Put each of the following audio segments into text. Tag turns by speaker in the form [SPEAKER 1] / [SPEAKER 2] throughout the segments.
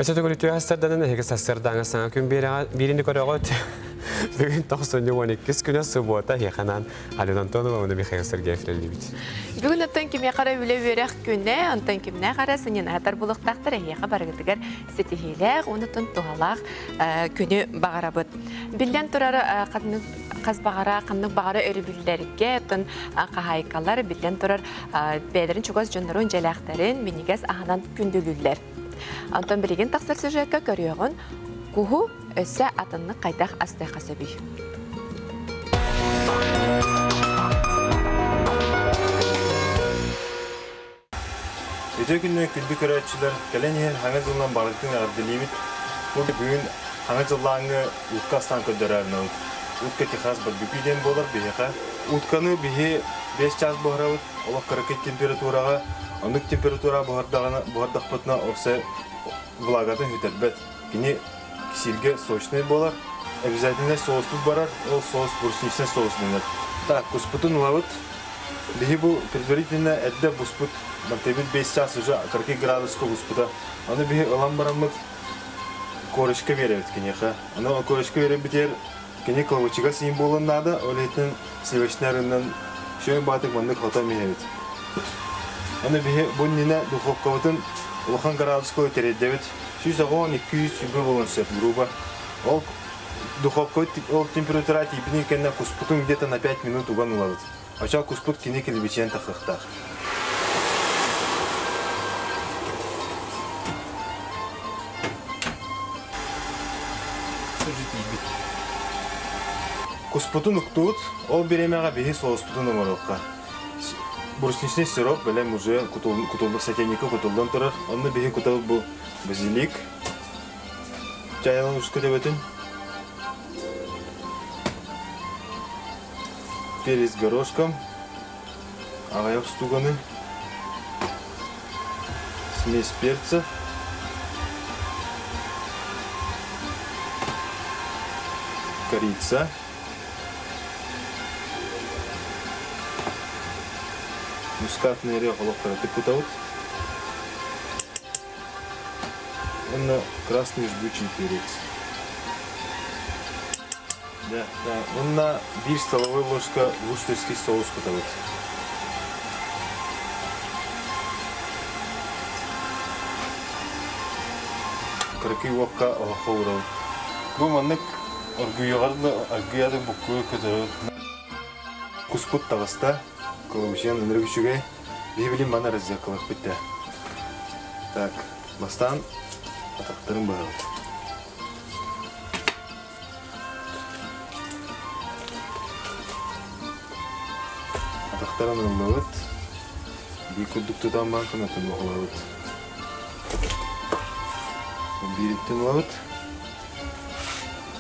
[SPEAKER 1] Өссө төгүл үтүө сарданан эһиги сарсыардааҥы саҥа күн биирини көрөҕүт. Бүгүн 92 күнэ субуота эһиэхэнэн Алена Антонова уонна Михаил Сергеев үлэлиибит.
[SPEAKER 2] Бүгүн оттон кимиэхэ эрэ үлэ үөрэх күнэ, онтон кимнээх эрэ сынньанаатар булуохтаахтар эһиэхэ барыгытыгар ситиһиилээх уонна туһалаах күнү баҕарабыт. Биллэн турар, хас баҕара, ханнык баҕара өрөбүллэргэ, оттон хаһаайкалар биллэн турар бэйэлэрин чугас дьоннорун, дьиэлээхтэрин минньигэс аһынан күндүлүүллэр. Онтон билигин тахсар сюжекка көрүөҕүн куһу өссө атыннык хайдах астыахха сөбүй?
[SPEAKER 3] Үтүө күнүнэн күндү көрөөччүлэр, кэлэн иһэн Хаҥа дьылынан барытын эҕэрдэлиибит. Бу бүгүн Хаҥа дьыллааҥҥы утка астаан көрдөрөөрүнэбит. Утка Техас барбекю диэн буолар биһиэхэ. Утканы биһи 5 чаас буһарабыт, олох кыракый температураҕа. Оннук температура буһардаҕына, буһардахпытына оксе влагатын сүтэрбэт. Кини сиргэ сочный буолар. Обязательно соуспут барар, ол соус брусничный соус дэнэр. Так, куспутун ылабыт. Биһи бу предварительно эрдэ буспут, мантыбыт 5 час уже кыракый градуска буспута. Аны биһи ылан бараммыт корочка биэрэбит киниэхэ. Аны корочка биэрэрбитигэр кини кылабычыга сиин буолуон наада, ол иһин сливочный арыынан шөй баатык маннык хотон иһэбит. Аны биһи бу иннинэ духовкабытын улахан градуска тэрийдэбит. 110-200 сүбэ буолуон сөп, грубо. Ол духовка ол температура тиийбитин кэннэ куспутун где-то на 5 минут уган ылабыт. Очо куспут кини килбичиэн тахсыахтаах. Куспутун уктуут, ол бириэмэҕэ биһи соуспутун оҥоруохха. Брусничный сироп бэлэм уже кутуллу сотейникка кутуллан турар. Онно биһи кутабыт бу базилик, чайынан ушка төбөтүн, перец горошком, аҕыйах устуганы, смесь перца, корица, мускатный орех олох кыратык кутабыт. Уонна красный жгучий перец. Да, да. Уонна биир столовой ложка вустерский соус кутабыт. Кыракый уокка оһоххо уурабыт. Бу маннык оргуйуоҕар да аргыйа да буккуйу көтөрөбүт. Куспут таҕыста. Кылабычыйан ынырык үчүгэй. Биһи билим маны разделкалыахпыт да. Так, бастаан атахтарын быһабыт. Атахтарын ыллыбыт. Биир курдук тутан баран кынатын оһолобут. Биириттэн ылабыт.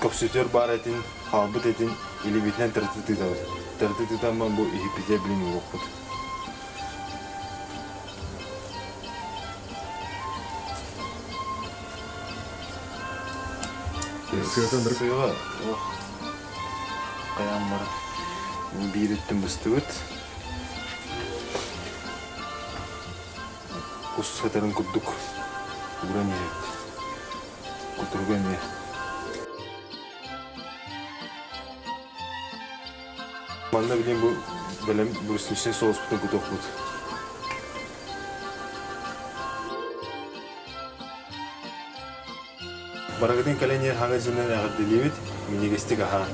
[SPEAKER 3] Көхсүтүөр баар этин, хаалбыт этин илиибитинэн тырты тыытабыт. Тырты тыытамман бу иһиппитэ билин уруохпут. Сыаҕа ох хайаан бара биир өттүн быстыбыт. Кус сытарын курдук ууран иһэбит. Кутуруга эмиэ. Манна билин бу бэлэм брусничный соуспутун кутуохпут. Барыгытын кэлэн иһэр хаҥа дьылынан эҕэрдэлиибит, минньигэстик аһаан.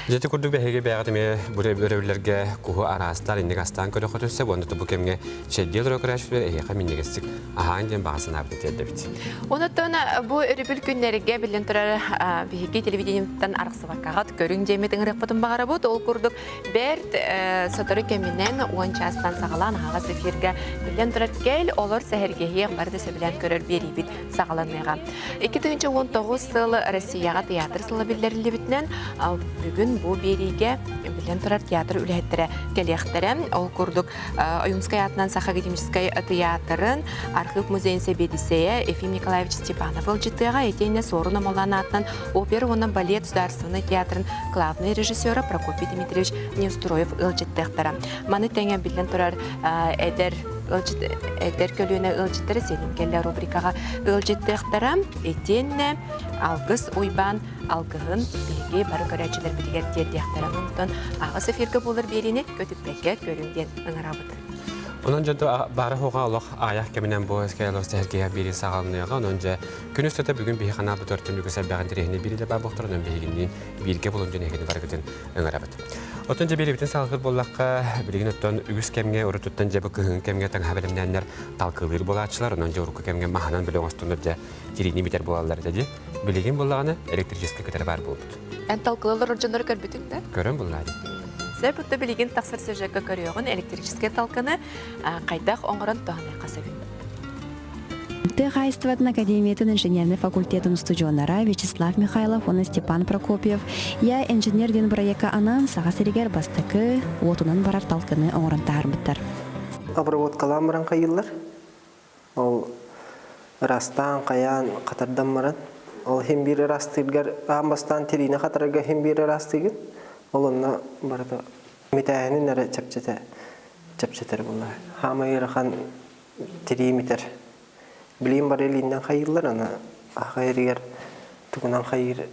[SPEAKER 1] Дьэ ити курдук биһиги бэйэҕит эмиэ бу өрөбүллэргэ куһу араастаан инник астаан көрөхөтүн сөп уонна бу кэмҥэ чэйдиэ олорор көрөөччүлэр эһиэхэ минньигэстик аһаан диэн баҕа санаабытын тиэрдэбит.
[SPEAKER 2] Онуттан бу өрөбүл күннэргэ биллэн турар биһиги телевидениеттан арахсыбаккаҕыт көрүҥ диэммит ыҥырыахпытын баҕарабыт. Ол курдук бэрт сотору кэминэн 10 чаастан саҕалаан аһаҕас эфиргэ биллэн турар кэл олор сэһэргэһиэх бары да сөбүлээн көрөр биэриибит саҕаланыаҕа. 2019 сыл Россияҕа театр сыла биллэриллибитинэн, бүгүн бу биэриигэ биллэн турар театр үлэһиттэрэ кэлиэхтэрэ. Ол курдук Ойуунскай аатынан Саха академическай театрын архыып музейын сэбиэдиссэйэ Ефим Николаевич Степанов ыалдьыттыаҕа итиэннэ Суорун Омоллоон аатынан опера уонна балет государственнай театрын главный режиссера Прокопий Дмитриевич Неустроев ыалдьыттыахтара. Маны тэҥэ биллэн турар эдэр. ыалдьыт эдэр көлүөнэ ыалдьыттара сиэним кэллэ рубрикаҕа ыалдьыттыахтара. Итиэннэ Алгыс Уйбаан алгыһын биһиги бары көрөөччүлэрбитигэр тиэрдиэхтэрэ. Онтон аҕыс эфиргэ буолар биэриини көтүппэккэ көрүҥ диэн ыҥырабыт.
[SPEAKER 1] Онон дьэ баара хуга олох аайах кэминэн бу эскэлос тэһэргиһэ биири саҕаланыаҕа. Онон дьэ күн устата бүгүн биһи ханаабыт өртөн үгүс элбэҕин тириһини биирилэ баар буолтар. Онон биһигинниин бииргэ булун дьон эһигини барыгытын ыҥырабыт. Оттон дьэ биирибитин саҕалыыр буоллахха, билигин оттон үгүс кэмҥэ урутуттан дьэ бу кыһыҥҥы кэмҥэ таҥаһа бэлэмнээннэр талкылыыр буолааччылар. Онон дьэ урукку кэмҥэ маһынан били оҥостоннор дьэ тириини бүтэр буолаллар этэ дии. Билигин буоллаҕына электрическэй кытары баар буолбут.
[SPEAKER 2] Эн талкылалар дьоннору көрбүтүҥ да?
[SPEAKER 1] Көрөн буллаа дии.
[SPEAKER 2] Сөп, отто билигин тахсар сюжекка көрүөҕүн электрическэй талканы хайдах оҥорон туһаныахха сөбүй?
[SPEAKER 4] Тыа хаһаайыстыбатын академиятын инженернэй факультетын устудьуоннара Вячеслав Михайлов уонна Степан Прокопьев «Я инженер» диэн бырайыакка анаан Саха сиригэр бастакы уотунан барар талкыны оҥорон таһаарбыттар.
[SPEAKER 5] Обработкалаан баран хайыыллар. Ол ырастаан, хайаан, хатардан баран, ол иһин биир ыраастыыргар аан бастаан тириини хатарарга иһин биир ыраастыыгын. Ол онно барыта митээһинин эрэ чэпчэтэ чэпчэтэр буолла. Хаамай ыарахан тирии митэр. Билигин бары илииннэн хайыыллар, аны аха иригэр тугунан хайыыр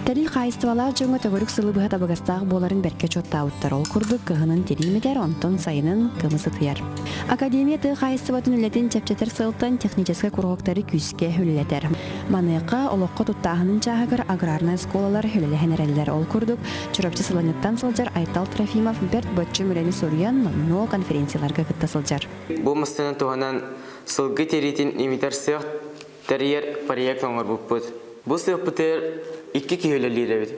[SPEAKER 4] Тэрил хаһаайыстыбалаах дьоҥҥо төгүрүк сылы быһа табыгастаах буоларын бэркэ учуоттаабыттар. Ол курдук, кыһынын тириимитэр, онтон сайынын кымыс ытыйар. Академия тыа хаһаайыстыбатын үлэтин чэпчэтэр сыалтан техническэй куруһуоктары күүскэ үлэлэтэр. Маныаха олоххо туттааһынын чааһыгар аграрнай оскуолалар үлэлэһэн эрэллэр. Ол курдук, Чурапчы Сылаҥыттан сылдьар Айтал Трофимов бэрт боччум үлэни суруйан, номнуо конференцияларга кытта сылдьар.
[SPEAKER 6] Бу массыына туһанан сылгы тириитин имитэр сыах тэрийэр проект оҥорбуппут. Бу сыахпытыгар икки киһи үлэлиир эбит.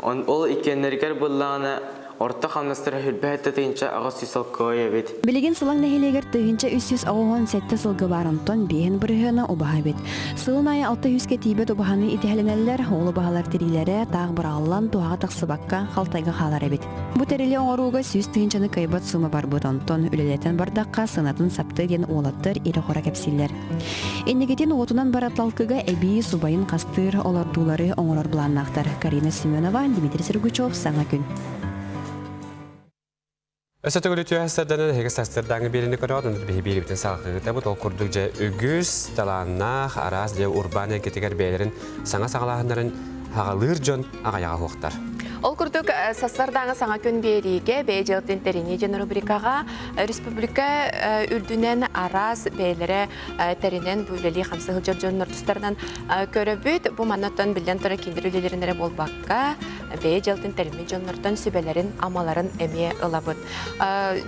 [SPEAKER 6] Ол иккиэннэригэр буоллаҕына орто хамнастара 28 солкуобай эбит.
[SPEAKER 4] Билигин Сылаҥ нэһилиэгэр 1387 сылгы баар, онтон биэһин бырыһыана убаһа эбит. Сылын аайы 600-гэ тиийбэт убаһаны итэһэлэнэллэр, ол убаһалар тириилэрэ таах быраҕыллан туһаҕа тахсыбакка халтайга хаалар эбит. Бу тэрили оҥорууга 100 тыһыынчаны кыайбат суума барбыт, онтон үлэлэтэн бардахха сыанатын саптыа диэн уолаттар ирэ-хоро кэпсииллэр. Инникитин уотунан бараталкыга эбии субайын хастыыр олордуулары оҥорор былааннаахтар. Карина Семенова, Дмитрий Сергучев, Саҥа күн.
[SPEAKER 1] Өссө төгүл үтүө сарданан эһиги сарсыардааҥы биэриини көрөҕүт, онон биһи биэрибитин салҕыытабыт. Ол курдук дьэ үгүс талааннаах араас дьэ урбаан эйгэтигэр бэйэлэрин саҥа саҕалааһыннарын аҕалыыр дьон аҕыйаҕа суохтар.
[SPEAKER 2] Ол курдук сарсыардааҥы саҥа күн биэриигэ бэйэ дьыалатын тэринии диэн рубрикаҕа республика үрдүнэн араас бэйэлэрэ тэринэн бу үлэлии хамсыы сылдьар дьоннор тустарынан көрөбүт. Бу маннаттан биллэн турар кинилэр үлэлэрин эрэ буолбакка, бэйэ дьыалатын тэриммит дьоннортон сүбэлэрин, амаларын эмиэ ылабыт.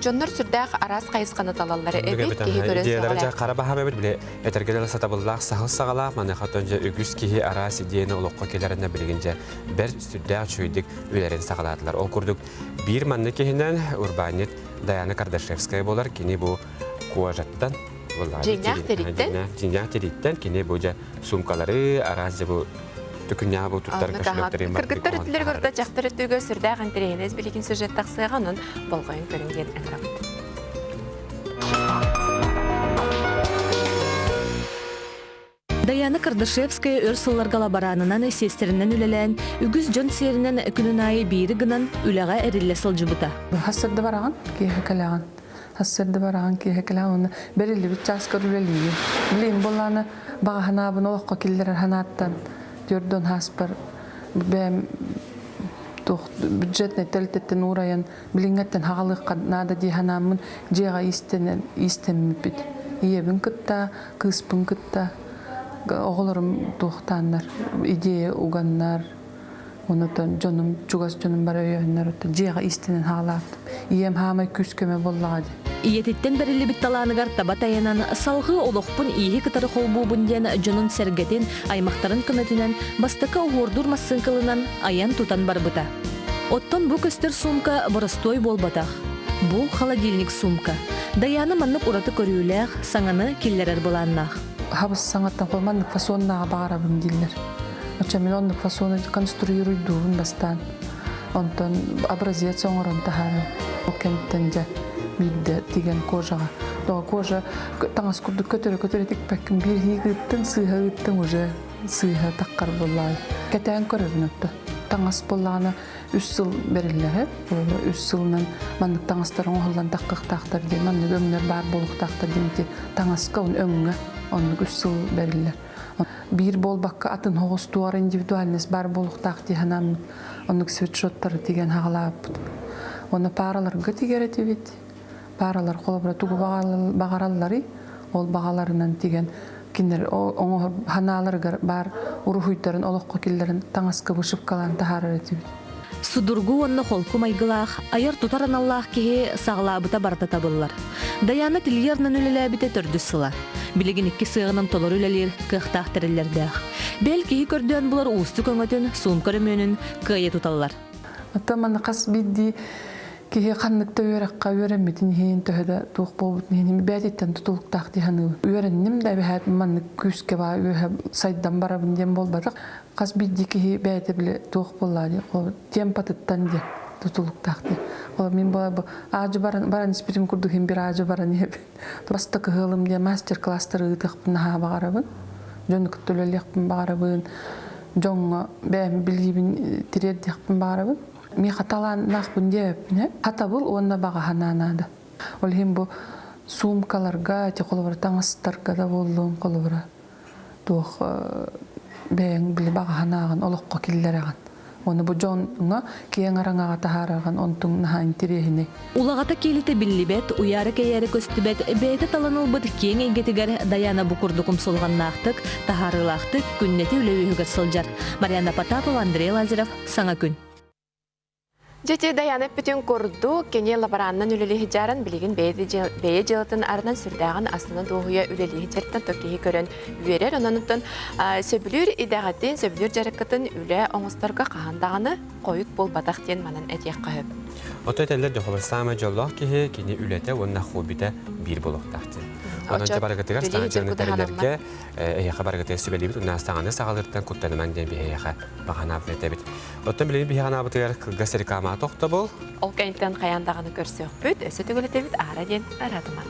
[SPEAKER 2] Дьоннор сүрдээх араас хайысханы талаллар эбит, киһи көрөн
[SPEAKER 1] Идеялара дьэ хара баһаам эбит, били этэргэ дылы сатабыллаах саһыл саҕалаах, маныаха дьэ үгүс киһи араас идеяны олоххо киллэрэнэ билигин дьэ бэрт сүрдээх үчүгэйдик үлэлэрин саҕалаатылар. Ол курдук биир маннык киһинэн урбаанньыт Даяна Кардашевская буолар. Кини бу кожаттан
[SPEAKER 2] Дьиҥнээх тириттэн?
[SPEAKER 1] Дьиҥнээх тириттэн кини бу дьэ сумкалары араас дьэ бу түкүннээх бу туттар кошелектары
[SPEAKER 2] Кыргыттар өттүлэригэр орто дьахтар өттүгэр сүрдээх интэриэһинэй билигин сюжет тахсыаҕа, онон болҕойон көрүҥ диэн ыҥырабыт.
[SPEAKER 7] Даяна Кардашевская өр сылларга лаборанынан, сиэстэринэн үлэлээн, үгүс дьон сиэринэн күнүн аайы биири гынан үлэҕэ эриллэ сылдьыбыта.
[SPEAKER 8] Хассырды бараҕын, киэһэ кэлэҕин. Хассырды бараҕын, киэһэ кэлэҕин уонна бэриллибит чааскар үлэлиигин. Билигин буоллаҕына баҕа санаабын олоххо киллэрэр санааттан түөрт хааспар бэйэм туох бюджетнай тэрилтэттэн уурайан билиҥҥэттэн хаҕалыахха наада дии санааммын дьиэҕэ иистэнэн иистэммиппит. Ийэбин кытта, кыыспын кытта оҕолорум туохтааннар идея уганнар, онотон дьонум чугас дьонум бары өйөөннөр дьиэҕэ иистэнэн хаалаабытым. Ийэм хаамай күүс-көмө буоллаҕа дии.
[SPEAKER 7] Ийэтиттэн бэриллибит талааныгар таба тайанан, салҕыы олохпун ииһи кытары холбуубун диэн дьонун-сэргэтин, аймахтарын көмөтүнэн бастакы оһуордуур массыыҥкалынан айан-тутан барбыта. Оттон бу көстөр суумка боростуой буолбатах. Бу холодильник суумка. Дайаана маннык ураты көрүүлээх, саҥаны киллэрэр былааннаах.
[SPEAKER 8] Хабыс саҥаттан хол маннык фасоннааҕа баҕарабын дииллэр. Оччо мин оннук фасону конструируйдуубун бастаан. Онтон образец оҥорон таһааран. Ол кэнниттэн дьэ биирдэ тигэн кожаҕа. Тоҕо кожа таҥас курдук көтөрө-көтөрө тикпэккин биир иһиик ыыттыҥ, сыыһа ыыттыҥ уже сыыһа таххар буоллаҕай. Кэтээн көрөбүн отто. Таҥас буоллаҕына. Үс сыл бэриллэһэ. Үс сылынан маннык таҥастар оҥоһуллан таххыахтаахтар диэн, маннык өҥнөр баар буолуохтаахтар диэн ити таҥаска он өҥҥө оннук үс сыл бэриллэр. Биир буолбакка атын соҕус туора индивидуальность баар буолуохтаах дии санааммыт оннук свитшоттары тигэн хаҕалаабыппыт. Уонна паараларга тигэр этибит. Пааралар холобура тугу баҕаралларый, ол баҕаларынан тигэн кинилэр оҥоһор ханааларыгар баар уруһуйдарын олоххо киллэрэн таҥаска вышивкалаан таһаарар этибит.
[SPEAKER 7] Судургу уонна холку майгылаах, айар-тутар аналлаах киһи саҕалаабыта барыта табыллар. Дайаана Тильернан үлэлээбитэ төрдүс сыла. Билигин икки сыаҕынан толору үлэлиир кыахтаах тэриллэрдээх. Бэл киһи көрдөөн булар уустук өҥөтүн, суумка өрөмүөнүн кыайа туталлар.
[SPEAKER 8] Оттон манна хас биирдии киһи ханнык да үөрэххэ үөрэммитин иһин, төһө да туох буолбутун иһин бэйэтиттэн тутулуктаах дии саныыбын. Үөрэнним да эбэһээт маннык күүскэ баа үөһэ сайдан барабын диэн буолбатах. Хас биирдии киһи бэйэтэ били туох буоллаа дии, темпатыттан диэн тутулуктаах дии. Ол мин бу аадьы баран, баран испитим курдук иһин бир аадьы баран иһэбин. Бастакы ыалым диэн мастер-класстары ыытыахпын наһаа баҕарабын. Дьону кытта үлэлиэхпин баҕарабын. Дьоҥҥо бэйэм билиибин тириэрдиэхпин баҕарабын. Миэхэ талааннаахпын диэбэппин ээ. Хатабыл уонна баҕа санаа наада. Ол иһин бу суумкаларга, ити холобура таҥастарга да буоллун, холобура туох бэйэҥ били баҕа санааҕын олоххо киллэрэҕин. Уонна бу дьоҥҥо киэҥ араҥаҕа таһаараргын онтуҥ наһаа интириэһинэй.
[SPEAKER 7] Улаҕата киэлитэ биллибэт, уйаара-кэйээрэ көстүбэт, бэйэтэ талан ылбыт киэҥ эйгэтигэр Дайаана бу курдук умсулҕаннаахтык, таһаарыылаахтык күннэтэ үлэ үөһүгэр сылдьар. Марианна Потапова, Андрей Лазарев, Саҥа күн.
[SPEAKER 2] Дьити Дайаана эппитин курдук, кини лабораннан үлэлии сылдьарын билигин бэйэ дьыалатын арынан сүрдээҕин астына дуоһуйа үлэлии сылдьартан то киһи көрөн үөрэр. Онон оттон сөбүлүүр идэҕитин, сөбүлүүр дьарыккытын үлэ оҥосторго хаһан даҕаны хойут буолбатах диэн манан этиэххэ сөп.
[SPEAKER 1] Ото этэллэр дьохолор саамай дьоллоох киһи кини үлэтэ уонна хоббита биир буолуохтаах диэн. Онон барыгытыгар саҥа дьыаланы тэрилэргэ эһиэхэ барыгытыгар сүбэлиибит уонна саҥаны саҕалыыртан куттанымаҥ диэн биһиэхэ баҕанаабыт этэбит. Оттон билигин биһиэхэ анаабытыгар кылгас реклама тохтобул.
[SPEAKER 2] Ол кэнниттэн хайаан даҕаны көрсүөхпүт, өссө төгүлэтэбит аара диэн араатыман.